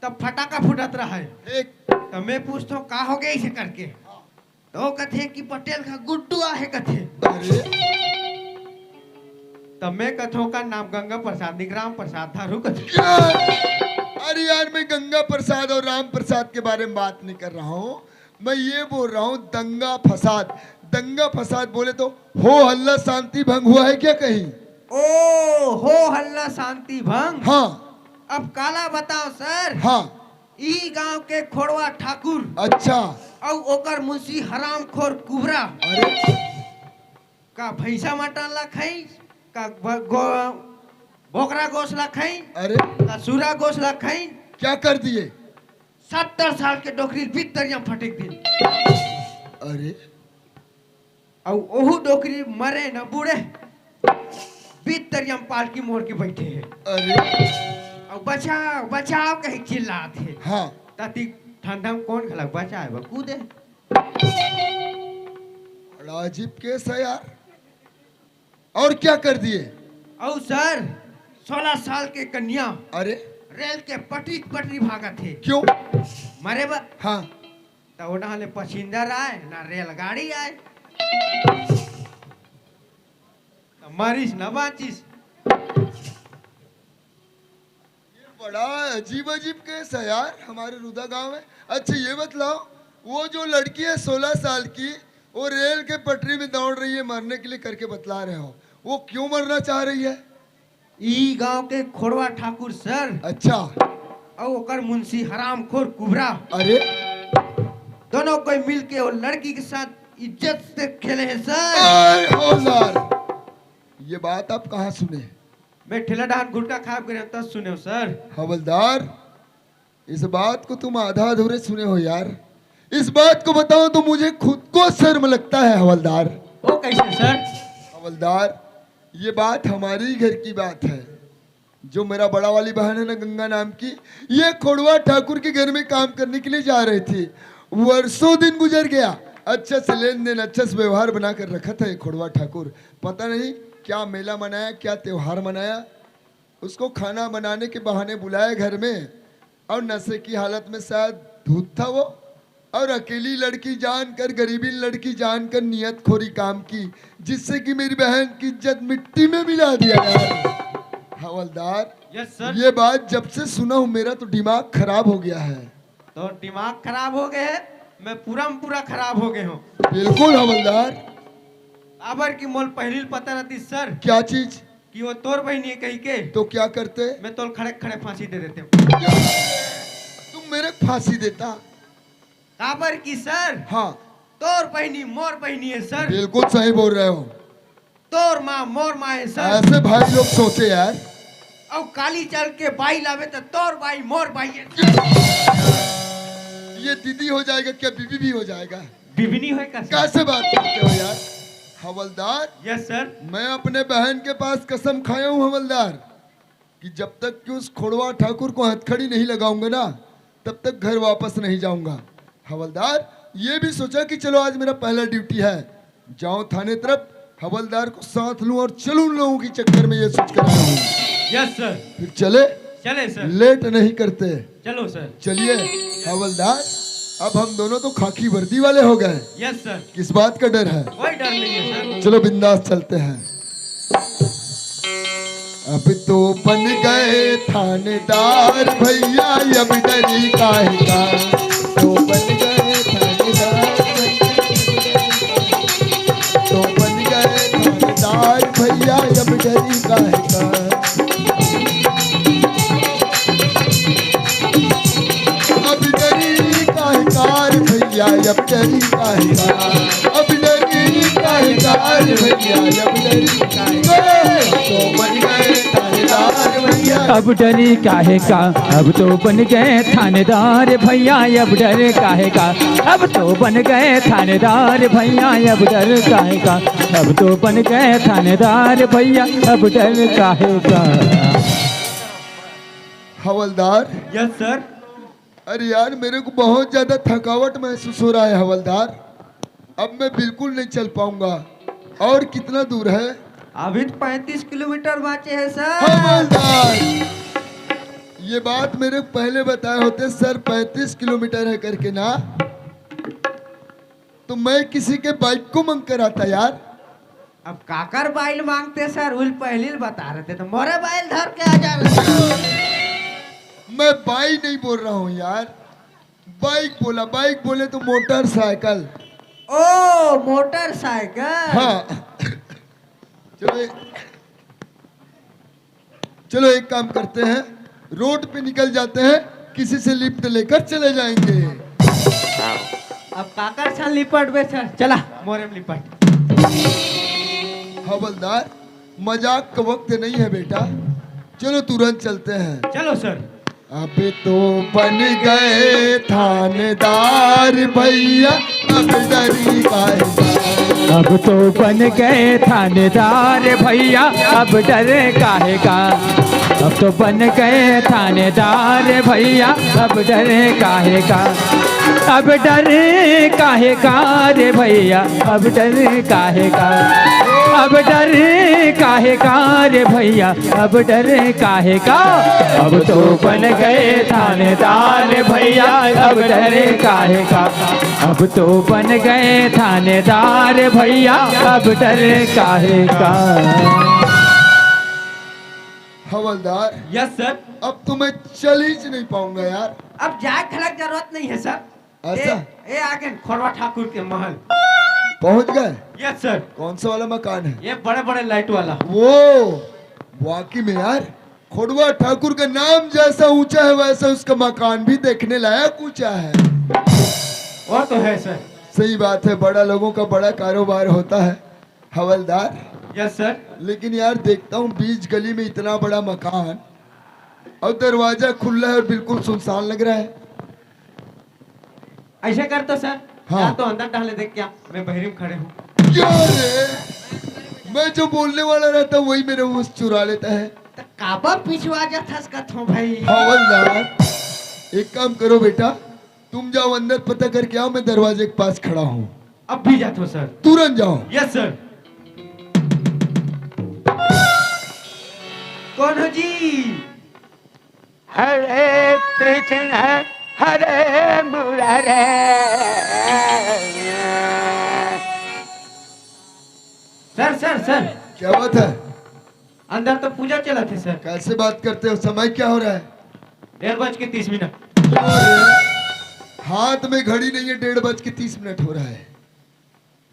तब फटाका फूटत रहा है। एक। तो मैं पूछता हूँ, का हो गया इसे करके? तो कथे कि पटेल का गुड्डू आहे कथे। अरे। तब मैं कथों का नाम गंगा प्रसाद निक राम प्रसाद धारू कथे। अरे यार, मैं गंगा प्रसाद और राम प्रसाद के बारे में बात नहीं कर रहा हूँ, मैं ये बोल रहा हूँ दंगा फसाद। दंगा फसाद बोले तो हो हल्ला शांति भंग हुआ है क्या कहीं? ओ, हो हल्ला शांति भंग। हाँ। अब काला बताओ सर। हाँ। ई गांव के खोड़वा ठाकुर। अच्छा। अउ ओकर मुंशी हरामखोर कुबरा। अरे। का भैंसा मटन ला खाई, का ब-, गो-, बोकरा गोस ला खाई, अरे। का सूरा गोस ला खाई। क्या कर दिए? सत्तर साल के डोकरी बीच तरिया में फटेक दिन। अरे। अउ ओहू डोकरी मरे न बूड़े, बीच तरिया में पालकी मोड़ के बैठे हैं। अरे। अउ बचाओ, बचाओ कही चिल्लात हे। हाँ। ताती ठंडा में कौन घलक बचाए बा, कूदे। बड़ा अजीब केस है यार। और क्या कर दिए? अउ सर, सोलह साल के कन्या अरे। रेल के पटरी पटरी भागत हे। क्यों? मरे बा। हाँ। त ओडा ले पसिंजर आए, ना रेलगाड़ी आए। त मरिस, ना बाँचिस। ये बड़ा अजीब अजीब केस है यार, हमारे रुदा गांव में। अच्छा, ये बतलाओ, वो जो लड़की है सोलह साल की, वो रेल के पटरी में दौड़ रही है मरने के लिए करके बतला रहे हो, वो क्यों मरना चाह रही है? ई गांव के खोड़वा ठाकुर सर। अच्छा। अउ ओकर मुंशी हरामखोर कुबरा। अरे। दोनों कोई मिलके वो लड़की के साथ इज्जत से खेले हैं सर। अरे हवलदार, ये बात आप कहाँ सुने? मैं ठेला डहान गुटखा खाब करे तब सुने हूँ सर। हवलदार, इस बात को तुम आधा अधूरे सुने हो यार। इस बात को बताओ तो मुझे खुद को शर्म लगता है हवलदार। वो कैसे सर? हवलदार, ये बात हमारे ही घर की बात है। जो मेरा बड़ा वाली बहन है ना गंगा नाम की, ये खोड़वा ठाकुर के घर में काम करने के लिए जा रही थी। वर्षों दिन गुजर गया, अच्छे से लेन देन, अच्छे से व्यवहार बना कर रखा था ये खोड़वा ठाकुर। पता नहीं क्या मेला मनाया, क्या त्योहार मनाया। उसको खाना बनाने के बहाने बुलाया घर में, और नशे की हालत में शायद धुत था वो, और अकेली लड़की जानकर, गरीबी लड़की जानकर नियतखोरी काम की, जिससे कि मेरी बहन की इज्जत मिट्टी में मिला दिया यार। हवलदार, यस सर। ये बात जब से सुना हूँ, मेरा तो दिमाग खराब हो गया है। तो दिमाग खराब हो गए है, मैं पूरा में पूरा खराब हो गए हूँ। बिल्कुल हवलदार। काबर की मोल पहली पता रहती सर। क्या चीज? कि वो तोर बहनी है कही के। तो क्या करते? मैं तोल खड़े खड़े फांसी दे देते हूँ। तुम मेरे को फांसी देता? काबर की सर? हाँ। तोर बहनी मोर बहनी है सर। बिल्कुल सही बोल रहे हो। तोर माँ मोर माँ है सर। ऐसे भाई लोग सोचे यार। और काली चल के बाई लावे तो तोर बाई मोर बाई है। ये दीदी हो जाएगा क्या, बीबी भी हो जाएगा? बीबी नहीं होएगा सर। कैसे बात करते हो यार? हवलदार, यस सर। मैं अपने बहन के पास कसम खाया हूँ हवलदार, कि जब तक कि उस खोड़वा ठाकुर को हथकड़ी नहीं लगाऊंगा ना, तब तक घर वापस नहीं जाऊंगा। हवलदार, ये भी सोचा कि चलो आज मेरा पहला ड्यूटी है, जाऊं थाने तरफ, हवलदार को साथ लूं और चलूं उन लोगों के चक्कर में, ये सोच कर आया हूँ। Yes sir. फिर चले? चले सर। लेट नहीं करते। चलो सर। चलिए हवलदार, अब हम दोनों तो खाकी वर्दी वाले हो गए। Yes sir. किस बात का डर है? कोई डर नहीं है सर। चलो बिंदास चलते हैं। अब तो बन गए थानेदार भैया, अब डरी काहे का। तो बन गए थानेदार भैया, तो बन गए थानेदार भैया, अब डरी काहे का। अब डरी काहे का रे भैया, अब डरी काहे का, अब डरी काहे का रे भैया, अब डरी काहे का। तो बन गए थानेदार भैया। अब डरी काहे का, अब तो बन गए थानेदार भैया, अब डर काहे का, अब तो बन गए थानेदार भैया, अब डर काहे का, अब तो बन गए थानेदार भैया, अब डर काहे का। हवलदार। Yes sir. अरे यार, मेरे को बहुत ज्यादा थकावट महसूस हो रहा है हवलदार, अब मैं बिल्कुल नहीं चल पाऊंगा। और कितना दूर है? अभी तो पैंतीस किलोमीटर बाँचे है सर। हवलदार, ये बात मेरे को पहले बताए होते सर, पैंतीस किलोमीटर है करके ना, तो मैं किसी के बाइक को मंग कर आता यार। अब काकर बाइल मांगते सर, उल पहली बता रहे थे तो मोरे बाइल धर के आ जा रहे। मैं बाई नहीं बोल रहा हूँ यार, बाइक बोला, बाइक बोले तो मोटरसाइकिल। ओ मोटरसाइकिल। हाँ। चलो एक, चलो एक काम करते हैं, रोड पे निकल जाते हैं, किसी से लिफ्ट लेकर चले जाएंगे। अब काकर छन लिपट बे सर, चला मोरे में लिपट। हवलदार, मजाक का वक्त नहीं है बेटा, चलो तुरंत चलते हैं। चलो सर। अब तो बन गए थानेदार भैया, अब डरी काहे का। अब तो बन गए थानेदार भैया, अब डर काहे का। अब तो बन गए थानेदार भैया, अब डर काहे का। अब डर काहे का रे भैया, अब डर काहे का। अब डर काहे का रे भैया, अब डर काहे का। अब तो बन गए थानेदार भैया, अब डर काहे का। अब तो बन गए थानेदार भैया, अब डर काहे का। हवलदार। Yes sir. अब तो मैं चल ही नहीं पाऊंगा यार। अब जाए खलक जरूरत नहीं है सर। ऐसा? ए, ए आगे खोड़वा ठाकुर के महल। पहुंच गए? Yes sir. कौन सा वाला मकान है? ये बड़े बड़े लाइट वाला। वो वाकई में यार, खोड़वा ठाकुर का नाम जैसा ऊंचा है, वैसा उसका मकान भी देखने लायक ऊंचा है। वो तो है सर। सही बात है, बड़ा लोगों का बड़ा कारोबार होता है हवलदार। Yes sir. लेकिन यार, देखता हूँ बीच गली में इतना बड़ा मकान और दरवाजा खुला है और बिल्कुल सुनसान लग रहा है। ऐसे कर तो सर, हाँ। या तो अंदर टहले देख क्या, मैं बहरी में खड़े हूँ। क्या रे, मैं जो बोलने वाला रहता हूँ वही मेरे मुंह से चुरा लेता है। तो काबर पिछुआ जाथस कथो भाई। हवलदार, एक काम करो बेटा, तुम जाओ अंदर पता करके आओ, मैं दरवाजे के पास खड़ा हूँ। अब भी जाथो सर। तुरंत जाओ। Yes sir. कौन हो जी? हरे कृष्ण हरे मुरारे। सर सर सर, क्या बात है? अंदर तो पूजा चलत हे सर। कैसे बात करते हो? समय क्या हो रहा है? डेढ़ बज के तीस मिनट। अरे, हाथ में घड़ी नहीं है, डेढ़ बज के तीस मिनट हो रहा है।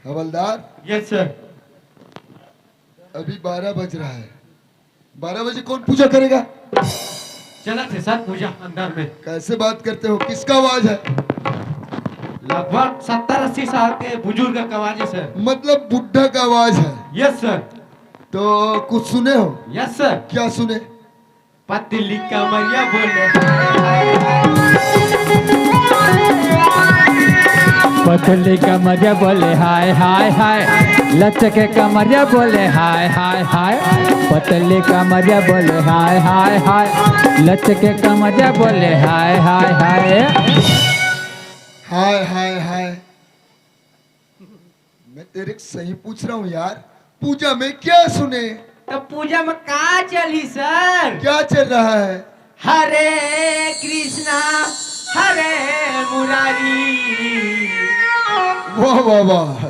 हवलदार, यस सर। अभी बारह बज रहा है, बारह बजे कौन पूजा करेगा? चलत हे सर पूजा अंदर में। कैसे बात करते हो? किसका आवाज है? लगभग सत्तर अस्सी साल के बुजुर्ग का आवाज है सर। मतलब बुढ़ा का आवाज है। Yes sir. तो कुछ सुने हो? Yes sir. क्या सुने? पतली कमरिया बोले। पतली कमरिया बोले हाय हाय हाय, लचके कमरिया बोले हाय हाय हाय, पतली कमरिया बोले हाय हाय हाय, लचके कमरिया बोले हाय हाय हाय। हाय हाय हाय। मैं तेरे से सही पूछ रहा हूँ यार, पूजा में क्या सुने? तो पूजा में का चली सर? क्या चल रहा है? हरे कृष्णा हरे मुरारी। वाह वाह वाह।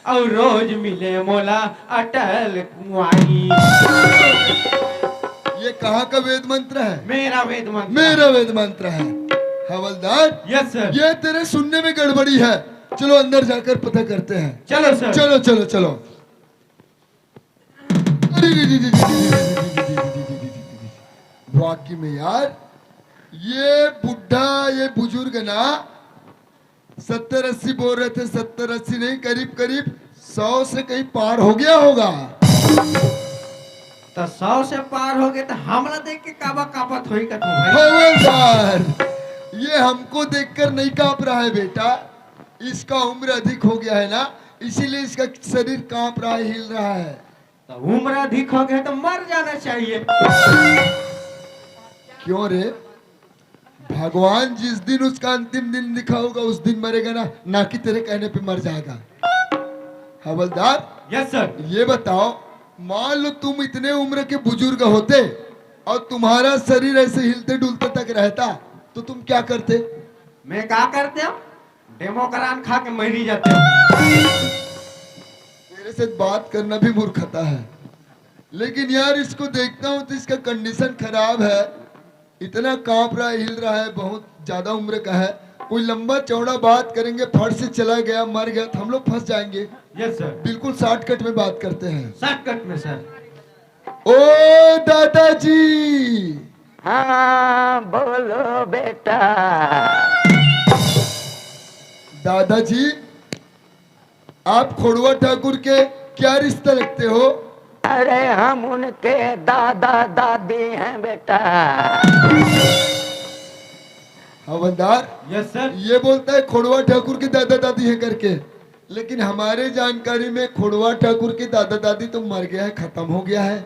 और रोज मिले मोला अटल कुंवारी। ये कहाँ का वेद मंत्र है? मेरा वेद मंत्र। मेरा वेद मंत्र है। हवलदार, यस सर। ये तेरे सुनने में गड़बड़ी है। चलो अंदर जाकर पता करते हैं। चलो सर। चलो चलो चलो। वाकई में यार, ये बुढ़ा, ये बुजुर्ग ना सत्तर अस्सी बोल रहे थे, सत्तर अस्सी नहीं, करीब करीब सौ से कहीं पार हो गया होगा। तो सौ से पार हो गए तो हमला देख के काबा कापत होई का तू भाई? हवलदार, ये हमको देखकर नहीं कांप रहा है बेटा, इसका उम्र अधिक हो गया है ना, इसीलिए इसका शरीर कांप रहा है, हिल रहा है। तो उम्र अधिक हो गए तो मर जाना चाहिए। क्यों रे? भगवान जिस दिन उसका अंतिम दिन लिखा होगा, उस दिन मरेगा ना, ना कि तेरे कहने पे मर जाएगा। हवलदार, यस सर। ये बताओ, मान लो तुम इतने उम्र के बुजुर्ग होते और तुम्हारा शरीर ऐसे हिलते डुलते तक रहता, तो तुम क्या करते? मैं का करते हूँ, डेमोक्रान खा के मरी जाते हूँ। मेरे से बात करना भी मूर्खता है। लेकिन यार, इसको देखता हूँ तो इसका कंडीशन खराब है, इतना कांप रहा है, हिल रहा है, बहुत ज्यादा उम्र का है। कोई लंबा चौड़ा बात करेंगे, फट से चला गया, मर गया तो हम लोग फंस जाएंगे। Yes sir. बिल्कुल शॉर्टकट में बात करते हैं। शॉर्टकट में सर। ओ दादाजी, हाँ बोलो बेटा। दादाजी, आप खोड़वा ठाकुर के क्या रिश्ता लगते हो? अरे हम उनके दादा दादी हैं बेटा। हवलदार, यस सर। ये बोलता है खोड़वा ठाकुर के दादा दादी है करके, लेकिन हमारे जानकारी में खोड़वा ठाकुर के दादा दादी तो मर गया है, खत्म हो गया है।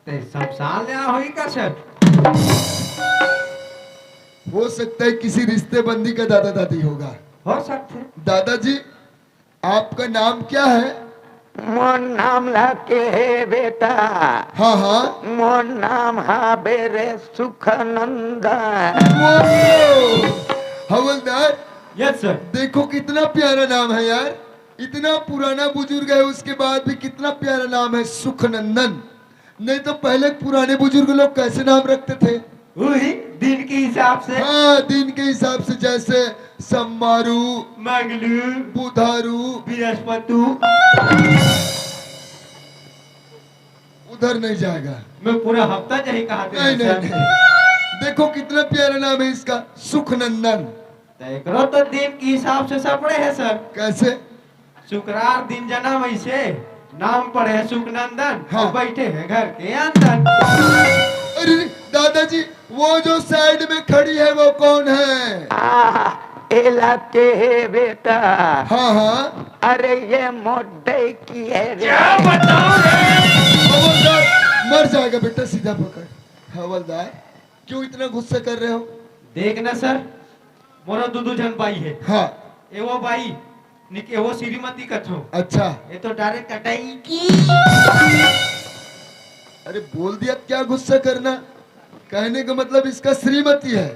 ते शमशान ले आ होई का सर? हो सकता है किसी रिश्तेबंदी का दादा दादी होगा। हो सकते। दादाजी, आपका नाम क्या है? मोर नाम लाके हे बेटा। हाँ हाँ। मोर नाम हा बेरे सुखनंदन। वो, हवलदार, यस सर। देखो कितना प्यारा नाम है यार, इतना पुराना बुजुर्ग है, उसके बाद भी कितना प्यारा नाम है, सुखनंदन। नहीं तो पहले पुराने बुजुर्ग लोग कैसे नाम रखते थे? वही दिन के हिसाब से। हाँ, दिन के हिसाब से, जैसे सम्मारू, मंगलू, बुधारू। बृहस्पतु। उधर नहीं जाएगा। मैं पूरा हफ्ता जाही कहा नहीं नहीं नहीं। देखो कितना प्यारा नाम है इसका, सुखनंदन। तो एकरो तो दिन के हिसाब से सपड़े है सर। कैसे? शुक्रार दिन जन्म ऐसे, नाम पड़े है सुखनंदन, हाँ। बैठे है घर के अंदर। अरे दादाजी, वो जो साइड में खड़ी है वो कौन है? आ, एला के हे बेटा। हाँ हाँ। अरे ये मोटई की है रे। हवलदार, मर जाएगा बेटा, सीधा पकड़। हवलदार, क्यों इतना गुस्सा कर रहे हो? देख ना सर, मोरो दू दू झन बाई है। हाँ। ए वो बाई, निक ए वो श्रीमती कथो। अच्छा। ये तो डायरेक्ट कटाई की। अरे बोल दिया, क्या गुस्सा करना? कहने का मतलब इसका श्रीमती है,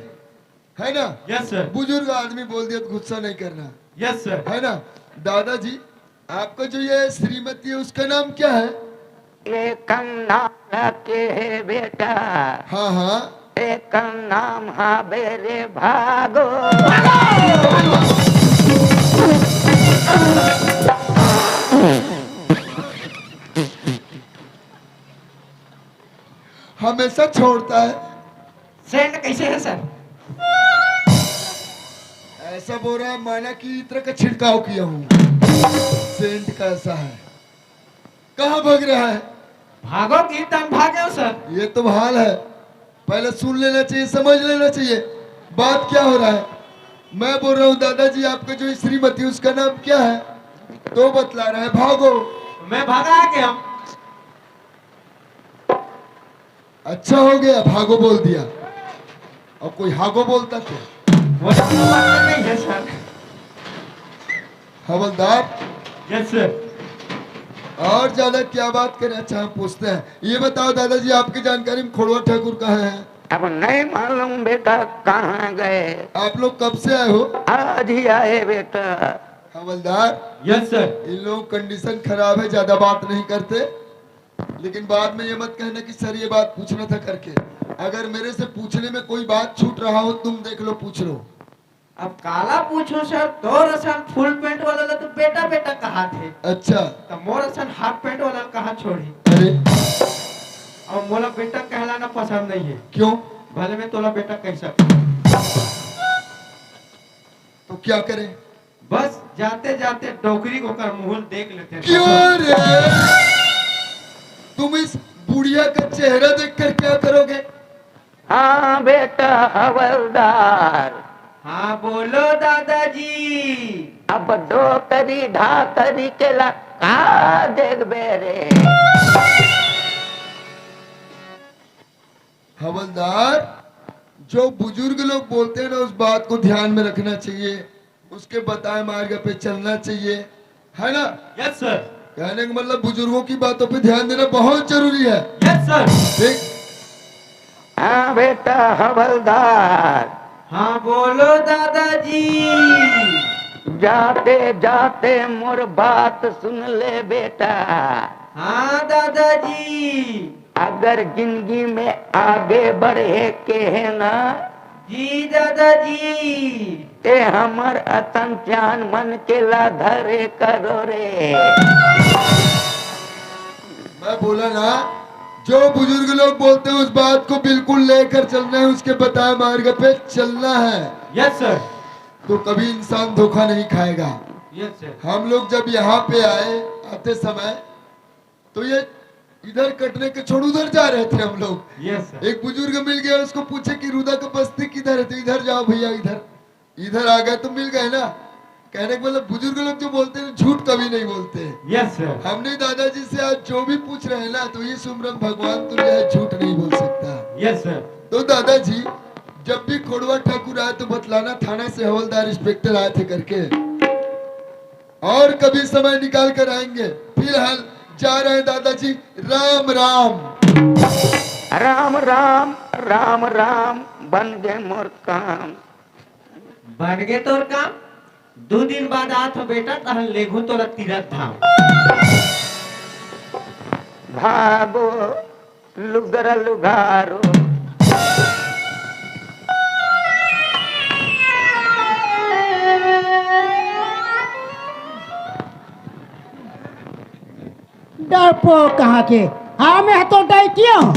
है ना? Yes sir. बुजुर्ग आदमी बोल दिया तो गुस्सा नहीं करना, यस सर। है ना? दादाजी, आपका जो ये श्रीमती है, उसका नाम क्या है? एक नाम के हे बेटा। हाँ हाँ। एक नाम हा बेरे भागो। हमेशा छोड़ता है। सेंट कैसे है सर? ऐसा बोल रहा है माना कि इत्र का छिड़काव किया हूँ। सेंट कैसा है? कहाँ भाग रहा है? भागो की तम भागे हो सर। ये तो हाल है, पहले सुन लेना चाहिए, समझ लेना चाहिए बात क्या हो रहा है। मैं बोल रहा हूँ दादाजी, आपका जो श्रीमती, उसका नाम क्या है? तो बतला रहा है भागो। मैं भागा के हम। अच्छा हो गया, भागो बोल दिया। और कोई हागो बोलता तो? वो तो बात नहीं है सर। हवलदार, यस सर। और ज्यादा क्या बात करें? अच्छा, हम पूछते हैं, ये बताओ दादाजी, आपकी जानकारी में खोड़वा ठाकुर कहाँ है? अब नहीं मालूम बेटा कहाँ गए। आप लोग कब से आए हो? आज ही आए बेटा। हवलदार, यस सर। इन लोगों की कंडीशन खराब है, ज्यादा बात नहीं करते, लेकिन बाद में ये मत कहना कि सर ये बात पूछना था करके। अगर मेरे से पूछने में कोई बात छूट रहा हो, तुम देख लो, पूछ लो। अब काला पूछो सर, तोर असन फुल पैंट वाला ला तो बेटा बेटा कहा थे। अच्छा। तो मोर असन हाफ पैंट वाला कहा छोड़ी। अरे, और मोला बेटा कहलाना पसंद नहीं है। क्यों? भले मैं तोला बेटा कह सकता। तो क्या करें? बस जाते जाते डोकरी को कर मुहूल देख लेते हैं। क्यों रे? तुम इस बुढ़िया का चेहरा देखकर क्या करोगे? हाँ बेटा हवलदार। हाँ बोलो दादाजी। अब डोकरी ढाकरी के ला का देखबे रे। हवलदार, जो बुजुर्ग लोग बोलते हैं ना, उस बात को ध्यान में रखना चाहिए, उसके बताए मार्ग पे चलना चाहिए, है ना? Yes sir. कहने का मतलब बुजुर्गों की बातों पे ध्यान देना बहुत जरूरी है। Yes sir. ठीक। हाँ बेटा हवलदार। हाँ बोलो दादाजी। जाते जाते मोर बात सुन ले बेटा। हाँ दादाजी। अगर जिंदगी में आगे बढ़े के है ना, जी दादाजी। ते हमर अतन चान मन के ला धरे करो रे। मैं बोला ना, जो बुजुर्ग लोग बोलते हैं उस बात को बिल्कुल लेकर चलना है, उसके बताए मार्ग पे चलना है, यस सर। तो कभी इंसान धोखा नहीं खाएगा। Yes sir. हम लोग जब यहाँ पे आए, आते समय, तो ये इधर कटने के छोड़ उधर जा रहे थे हम लोग। Yes sir. एक बुजुर्ग मिल गया, उसको पूछे कि रुदा का बस्ती किधर है, तो इधर जाओ भैया, इधर। इधर आ गए तो मिल गए ना। कहने का मतलब बुजुर्ग लोग जो बोलते हैं, झूठ कभी नहीं बोलते। Yes sir. हमने दादाजी से आज जो भी पूछ रहे हैं ना, तो ये सुमरम भगवान तुल्य है, झूठ नहीं बोल सकता। Yes sir. तो दादाजी, जब भी खोड़वा ठाकुर आए तो बतलाना, थाना से हवलदार इंस्पेक्टर आए थे करके। और कभी समय निकाल कर आएंगे। फिलहाल जा रहे हैं दादाजी, राम राम। राम राम राम राम। बन गए मोर काम। बन गए तोर काम। दो दिन बाद आत हो बेटा, तहन लेगू तोला तीरथ धाम। भागो लुगर लुगारो। डरपो कहाँ के? हाँ, मैं तो डैकिया हूँ।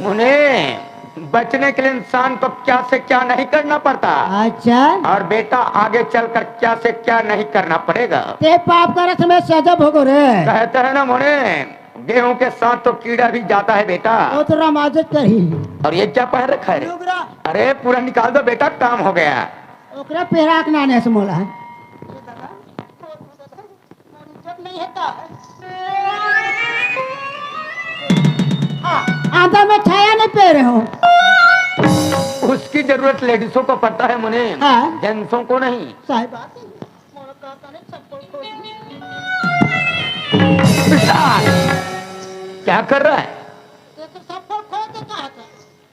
मुने, बचने के लिए इंसान को क्या से क्या नहीं करना पड़ता। अच्छा। और बेटा, आगे चलकर क्या से क्या नहीं करना पड़ेगा। ते पाप करत में सजा भोगो रे। कहते हैं ना मुनीम, गेहूं के साथ तो कीड़ा भी जाता है बेटा। वो तो रामाजत करही। और ये क्या पहन रखा है रे? लुगरा। अरे, पूरा निकाल दो बेटा, काम हो गया। ओकरा पेराक नाने से मोला है। इज्जत नहीं है का? हाँ, आंदर में छाया नहीं पै रहे हो। उसकी जरूरत लेडीजों को पड़ता है मुनीम, हाँ। जेंट्सों को नहीं। सही बात है। क्या कर रहा है?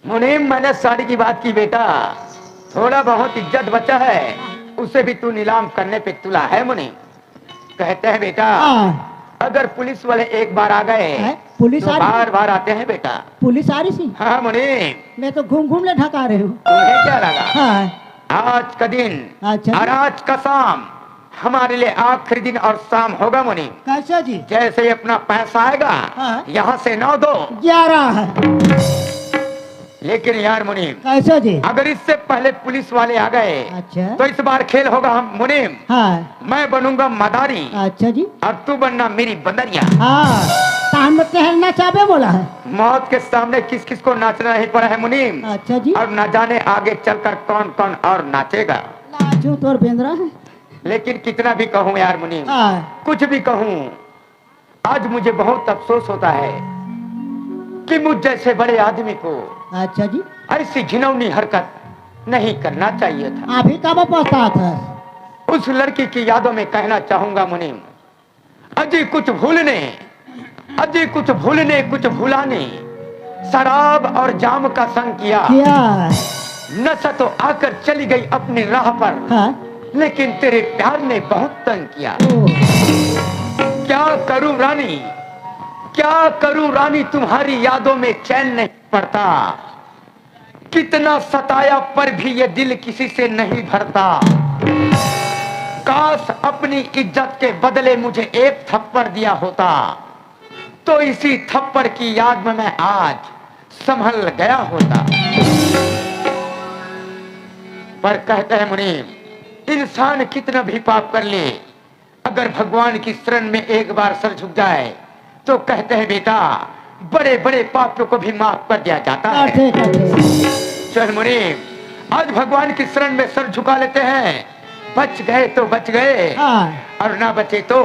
मुनीम, मैंने साड़ी की बात की बेटा, थोड़ा बहुत इज्जत बचा है, उसे भी तू नीलाम करने पे तुला है मुनीम। कहते हैं बेटा, हाँ। अगर पुलिस वाले एक बार आ गए हैं? पुलिस तो आ रही? बार बार आते हैं बेटा। पुलिस आ रही थी? हाँ मुनीम। मैं तो घूम घूम ले ढका रहे हूँ। तुम्हें क्या लगा? हाँ। आज का दिन अच्छा। और आज का शाम हमारे लिए आखिरी दिन और शाम होगा मुनीम। कैसे जी? जैसे ही अपना पैसा आएगा, हाँ। यहाँ से नौ दो ग्यारह है। लेकिन यार मुनीम, कैसे जी? अगर इससे पहले पुलिस वाले आ गए, अच्छा। तो इस बार खेल होगा हम मुनीम। हाँ। मैं बनूंगा मदारी। अच्छा जी। और तू बनना मेरी बंदरिया। हाँ। तान में टहलना चाहबे बोला है। मौत के सामने किस किस को नाचना नहीं पड़ा है मुनीम। अच्छा जी। और ना जाने आगे चलकर कौन कौन और नाचेगा। नाचू तोर बेंदरा है। लेकिन कितना भी कहूँ यार मुनीम, हाँ। कुछ भी कहूँ, आज मुझे बहुत अफसोस होता है कि मुझ जैसे बड़े आदमी को अच्छा जी। ऐसी घिनौनी हरकत नहीं करना चाहिए था। अभी कब पछतात है? उस लड़की की यादों में कहना चाहूंगा मुनीम, अजी कुछ भूलने, अजी कुछ भूलने, कुछ भुलाने, शराब और जाम का संग किया। किया। नशा तो आकर चली गई अपनी राह पर, हाँ। लेकिन तेरे प्यार ने बहुत तंग किया। ओ। क्या करूं रानी, क्या करूं रानी, तुम्हारी यादों में चैन नहीं पड़ता। कितना सताया पर भी ये दिल किसी से नहीं भरता। काश अपनी इज्जत के बदले मुझे एक थप्पड़ दिया होता, तो इसी थप्पड़ की याद में मैं आज संभल गया होता। पर कहते हैं मुनीम, इंसान कितना भी पाप कर ले, अगर भगवान की शरण में एक बार सर झुक जाए, तो कहते हैं बेटा, बड़े बड़े पापियों को भी माफ कर दिया जाता है। करते, करते। चल मुनीम, आज भगवान की शरण में सर झुका लेते हैं। बच गए तो बच गए, हाँ। और ना बचे तो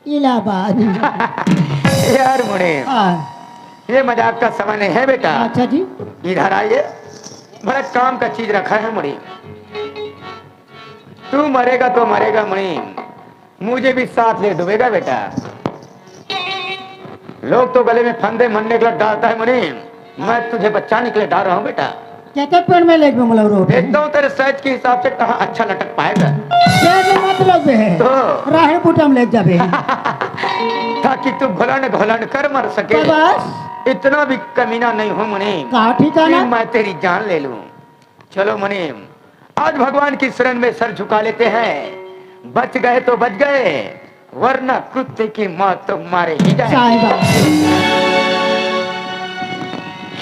इलाहाबाद। यार मुनीम, हाँ। ये मजाक का समय नहीं है बेटा। अच्छा जी। इधर आइए, बड़ा काम का चीज रखा है मुनीम। तू मरेगा तो मरेगा मुनीम, मुझे भी साथ ले डूबेगा बेटा। लोग तो गले में फंदे मरने के लिए डालता है मुनीम, मैं तुझे बचाने के लिए डाल रहा हूँ बेटा। कहते पेड़ में लेके मतलब रो। देखता हूँ तेरे साइज के हिसाब से कहाँ अच्छा लटक पाएगा। पेड़ में मतलब है। तो? राहे बूटा में लेके जाबे। ताकि तू घोलन घोलन कर मर सके। तो बस? इतना भी कमीना नहीं हूँ मुनीम, का ठिकाना? कि मैं तेरी जान ले लूँ। चलो मुनीम, आज भगवान की शरण में सर झुका लेते हैं। बच गए तो बच गए, वरना कुत्ते की मौत तो मारे ही जाए। साहिबा।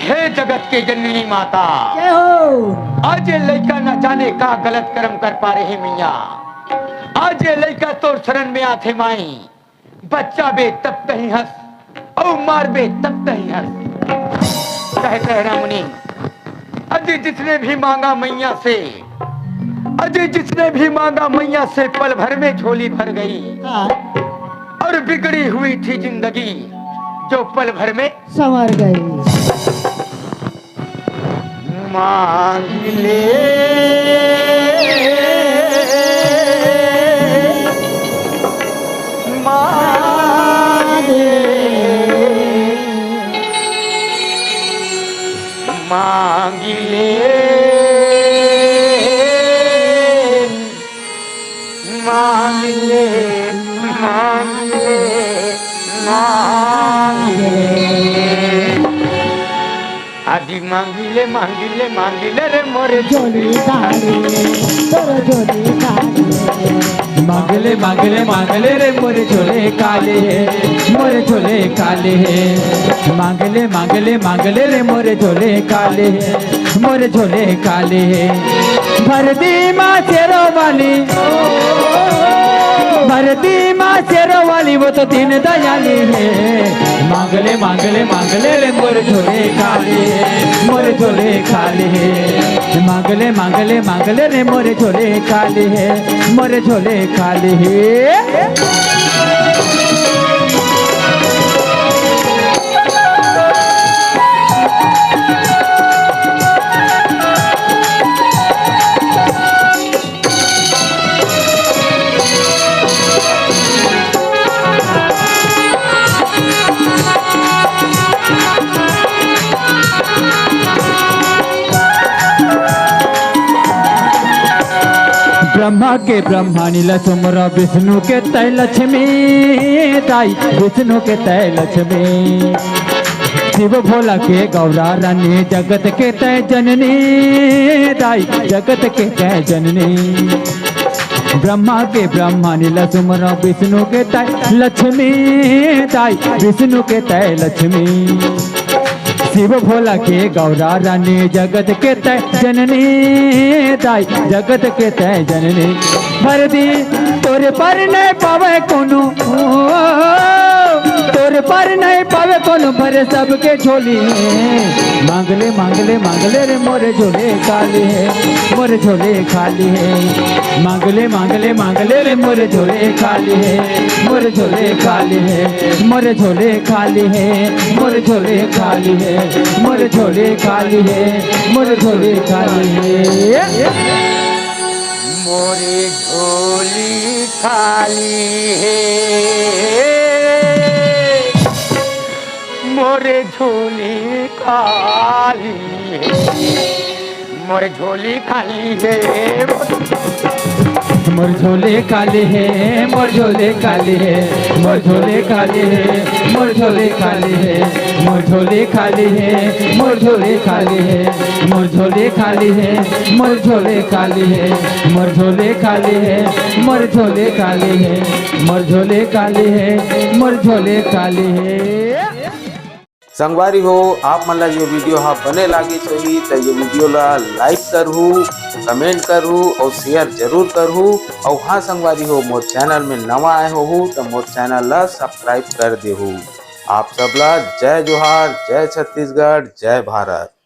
हे जगत के जननी माता, जय हो। आज ये लइका न जाने का गलत कर्म कर पा रहे मैया। आज ये लइका तोर शरण में आथे माई, बच्चा बे तब कहीं हंस, और मार बे तब कहीं हंस। कहते हैं ना मुनीम, अजी जिसने भी मांगा मैया से, अजी जिसने भी मांगा मैया से, पल भर में झोली भर गई। हाँ। और बिगड़ी हुई थी जिंदगी जो पल भर में संवर गई। मांग ले, मांग ले, मांग ले, मांग ले, मांग ले, मांग ले। आदि मांगिले, मांगिले, मांगिले रे मोरे झोली काली, तोर झोली काली। मांगले, मांगले, मांगले रे मोरे झोले काले हे, मोरे झोले काले हे। मांगले, मांगले, मांगले रे मोरे झोले काले हे, मोरे झोले काले हे। भर दी माँ शेरों वाली, भर दी माँ शेरों वाली, वो तो दीन दयाली हे। मांगले, मांगले, मांगले रे मोरे झोले काले हे, मोरे झोले काले हे। मांगले, मांगले, मांगले रे मोरे झोले काले हे, मोरे झोले काले हे। ब्रह्मा के ब्रह्माणी ला सुमरा, विष्णु के तय लक्ष्मी दाई, विष्णु के तय लक्ष्मी। शिव भोला के गौरा रानी, जगत के तय जननी दाई, जगत के तय जननी। ब्रह्मा के ब्रह्माणी ला सुमरा, विष्णु के तय लक्ष्मी दाई, विष्णु के तय लक्ष्मी। शिव भोला के गौरा रानी, जगत के तय जननी दाई, जगत के तय जननी। भर दी तोरे पर नहीं पावे कोनो, तोरे पर नहीं पावे कोनो, भरे सबके झोली। मांगले, मांगले, मांगले रे मोरे झोले काले हे, मोरे झोले काले हे। मांगले, मांगले, मांगले रे मोरे झोले काले हे, मोरे झोले काले हे, मोरे झोले काले हे, मोरे झोले काले हे, मोरे झोले काले हे, मोरे झोले काले हे। मोरे झोली खाली हे, मोरे झोली खाली हे, मोरे झोली खाली हे। मोर झोले काले हे, मोर झोले काले हे, मोर झोले काले हे, मोर झोले काले हे, मोर झोले काले हे, मोर झोले काले हे, मोर झोले काले हे, मोर झोले काले हे, मोर झोले काले हे, मोर झोले काले हे, मोर झोले काले हे, मोर झोले काले हे। संगवारी हो, आप मन ला ये वीडियो हा बने लागिस होही त ये वीडियो ला like करहू, comment करहू और share जरूर करहू। और हाँ संगवारी हो, मोर channel में नवा आए होहू त मोर channel ला subscribe कर देहू। आप सब ला जय जोहार, जय छत्तीसगढ़, जय भारत।